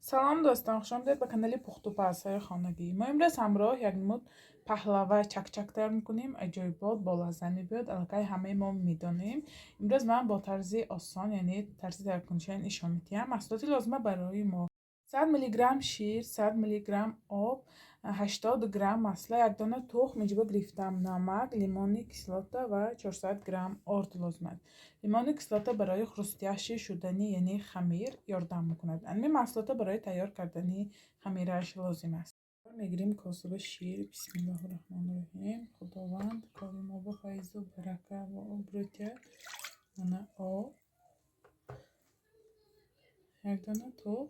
Салом дӯстон, хуш омадед ба канали Пухтупазҳои хонагӣ. Мо имрӯз ҳамроҳ як намуд паҳлава чакчак тайёр мекунем. Аҷоибот бо лаззат мебиёд, аллакай ҳамаи мо медонем. Имрӯз ман бо тарзи осон, яъне тарзи тайёркунишро нишон медиҳам. Маҳсулоти лозима барои мо: 100 миллиграмм шир, 100 миллиграмм об, 80 грамм масла, як дона тухм, инҷо гирифтам намак, лимонни кислота ва 400 грамм орд лозим аст. Лимонни кислота барои хрустящий шудани, яъне хамир ёрдам мекунад. Ҳамин маҳсулото барои тайёр кардани хамираш лозим аст. Мегирем косаба шир. Бисмиллоҳи раҳмони раҳим. Худованд кори мо ба файзу барака ва обрӯ диҳад. Мана об, як дона тухм,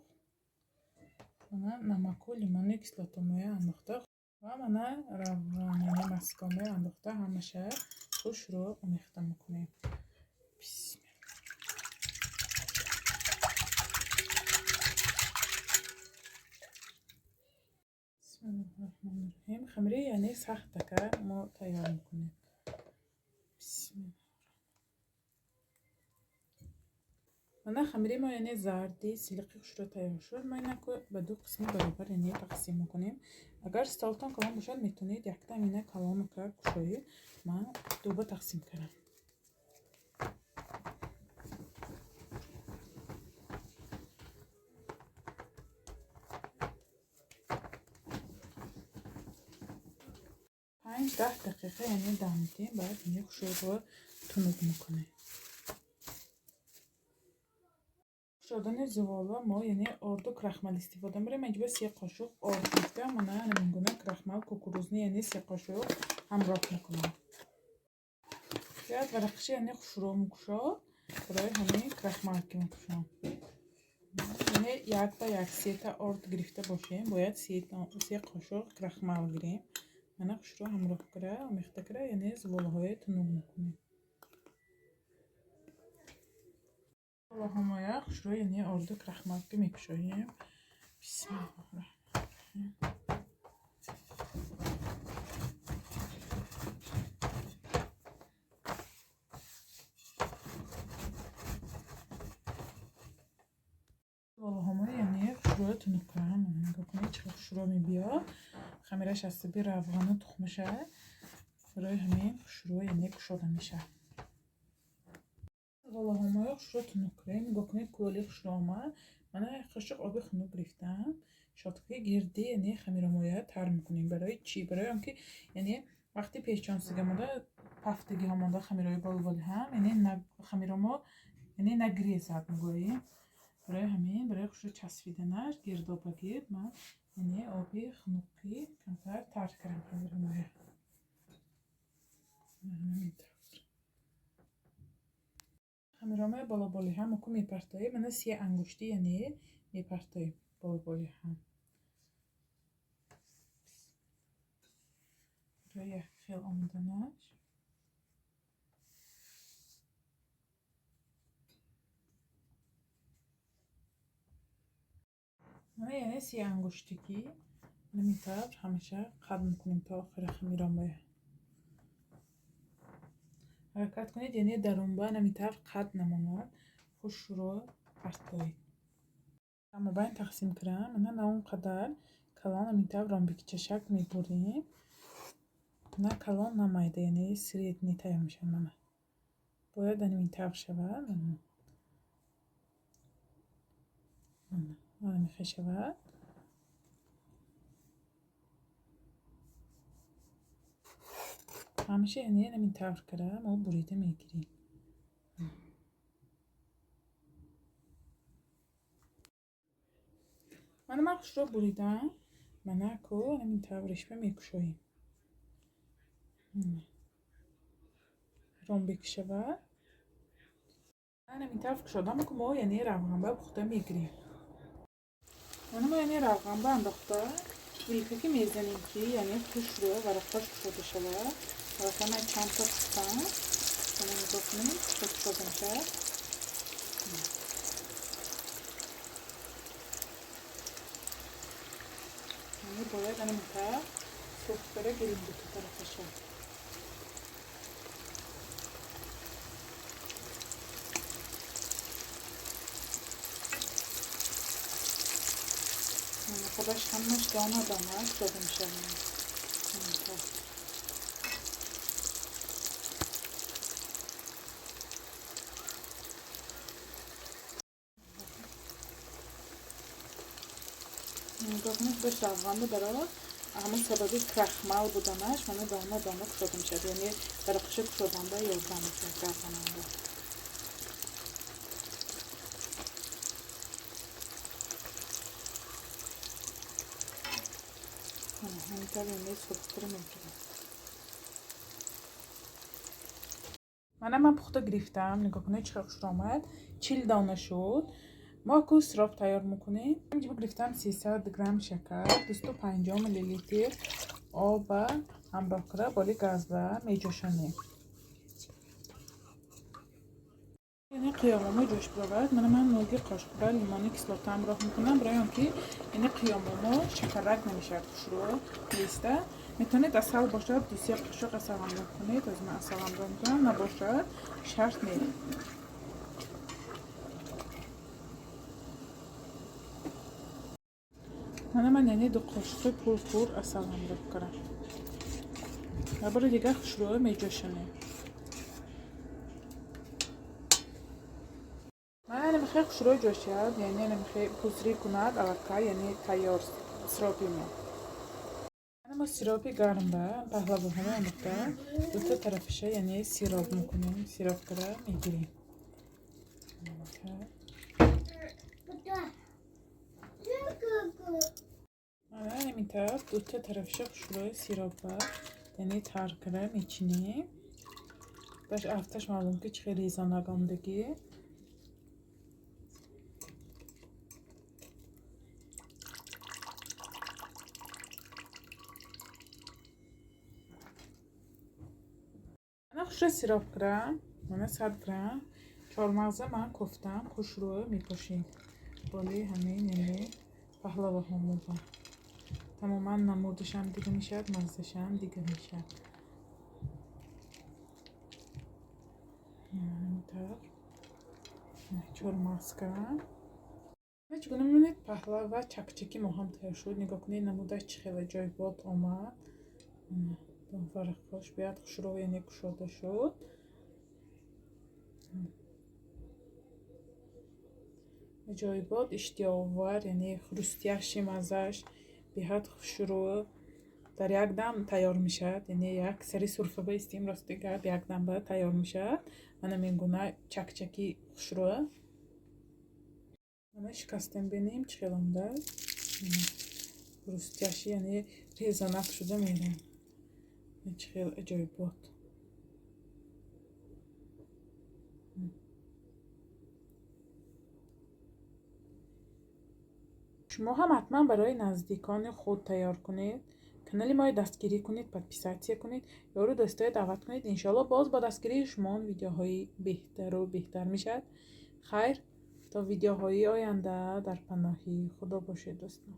мана намаку лимонни кислотамоя андохта ва мана равған, яъне маскомоя андохта, ҳамаша хушрӯ омехта мекунем. Бисмиллоҳи раҳмони раҳим. Хамири яъне сахтака мо тайёр мекунем. Бисмиллоҳ. Мана хамири мо, яъне зарди силиқи хушрӯ тайёр шуд. Мо инако ба ду қисми баробар, яъне тақсим мекунем. Агар столтон калон бошад, метавонед якта ҳамина калонка кушоед. Ман дуба тақсим кардам. 5-10 дақиқа, яъне дам медиҳем, баъд яъне хушрӯро тунук мекунем. Кушодани зувола мо, яъне орду крахмал истифода мебарем. Инҷо 3 қошуқ орд гирифтам. Мана ҳамин гуна крахмал кукурузный, яъне 3 қошуқ ҳамроҳ мекунам. Бояд варақча, яъне хушрӯ мекушод, барои ҳамин крахмал ки мекушам. Яъне як ба як сета орд гирифта бошем, бояд се қошуқ крахмал гирем. Мана хушрӯ ҳамроҳ кара, омехта кара, яъне зуволаҳоя тунук мекунем. Зуволаҳомоя хушрӯ, яъне орду крахмал ки мекушоем. Бисмиллоҳи раҳмони раҳим. Зуволаҳомоя, яъне хушрӯ тунук кунам. Нигоҳ кунед, чӣ хушрӯ мебиёд. Хамираш аз саби равғану тухмаша, барои ҳамин хушрӯ, яъне кушода мешавад. Зуволаҳомоя хушрӯ тунук кунем. Нигоҳ кунед, кулоли хушрӯ омад. Мана як қошуқ оби хунук гирифтам. Шотки гирди, яъне хамиромоя тар мекунем. Барои чӣ? Барои он ки, яъне вақти пешчонсига монда, пафтагиҳо монда хамирои болболи ҳам, яъне хамиромо, яъне нагрезад мегӯем. Барои ҳамин, барои хушрӯ часбиданаш гирдоба гирд ман, яъне оби хунукӣ камтар тар кардам хамиромоя. Хамиромоя болоболи ҳам оку мепартоем. Мана се ангуштӣ, яъне мепартоем болоболи ҳам. Барои як хел омаданаш. Мана яъне се ангуштигӣ ҳамин тавр ҳамеша қад мекунем то охири хамиромоя. Ҳаракат кунед, яъне дарунба ҳамин тавр қад намонад, хушрӯ партоед. Мобайн тақсим кунам. Мана на он қадар калон, ҳамин тавр ромбикча шакл мебурем. На калон, на майда, яъне средний тайёр мешавад. Мана бояд ҳамин тавр шавад. Мана мехел шавад. Ҳамеша, яъне ҳамин тавр кара мо бурида мегирем. Мана ман хушрӯ буридам. Мана ку ҳамин тавр решба мекушоем. Ромбик шавад. Ҳамин тавр кушодам, ку мо, яъне равғанба пухта мегирем. Мана мо, яъне равғанба андохта вилкаки мезанем, ки яъне хушрӯ варақҳош кушода шавад. Варақа ман чанд то пухтам. Мана нигоҳ кунед, кушода мешавад. Яъне бояд ҳамин тавр сурх кара гирем дуто тарафаша. Худаш ҳамаш дона дона кушода мешавад. Нигоҳ кунед, худаш равғанда даровард. Ҳамон сабаби крахмал буданаш мана дона дона кушода мешавад, яъне дарахша кушоданда ёрдам мекунад равғананда. Ҳаминтавр яъне сурхтар мегирад. Мана ман пухта гирифтам, нигоҳ кунед чӣ хел хушрӯ омад. 40 дона шуд. Мо ку сироп тайёр мекунем. Инҷо гирифтам 300 грамм шакар, 250 миллилитр оба ҳамроҳ карда боли газба меҷӯшонем. Яъне қиёмамо ҷӯш бирорад. Мана ман ноги қошуқба лимони кислота ҳамроҳ мекунам, барои он ки яъне қиёмамо шакаррак намешавад, хушрӯ меистад. Метавонед асал бошад, 2-3 қошуқ асал ҳамроҳ кунед. Аз ман асал ҳамроҳ мекунам, набошад шарт нест. Мана ман яъне 2 қошуқи пур-пур асал ҳамроҳ кардам. Ва бори дигар хушрӯ меҷӯшонем. Мана мехоҳ хушрӯ ҷӯшад, яъне мехоҳ пузрӣ кунад аллакай, яъне тайёр сиропи мо. Мана мо сиропи гарм ба паҳлавоҳоро андохта дута тарафиша яъне сироп мекунем, сироп карда мегирем. Мана ҳамин тавр дута тарафиша хушрӯи сиропа яъне тар карда мечинем. Баш афташ маълум ки чӣ хел резонак омадагӣ. Мана хушрӯ сироп кардам, мана 100 грамм чормағза ман кофтам, хушрӯ мепошем болои ҳамин яъне паҳлаваҳомо. Тамоман намудашам дига мешавад, маззашам дига мешавад. Ҳамин тавр чормағз кардам. Чӣ гуна мебинед, паҳлава чакчаки мо ҳам тайёр шуд. Нигоҳ кунед, намудаш чӣ хеле ҷойбод омад. Варақҳош биёд хушрӯ яъне кушода шуд. Ҷойбод иштиҳоовар, яъне хрустящий маззааш беҳад хушрӯ, дар як дам тайёр мешавад. Яъне як сари сурфа баистем, рости гап, як дам ба тайёр мешавад. Мана мингуна чакчаки хушрӯ. Мана шикастем, бинем чӣ хел омадааст. Хрустящий, яъне резонак шуда меравад. Чӣ хел аҷоибот. Шумо ҳам ҳатман барои наздикони худ тайёр кунед. Канали моро дастгирӣ кунед, подписатсия кунед, ёру дӯстое даъват кунед. Иншоалло боз бо дастгирии шумо видеоҳои беҳтару беҳтар мешавад. Хайр, то видеоҳои оянда дар паноҳи Худо бошед, дӯстон.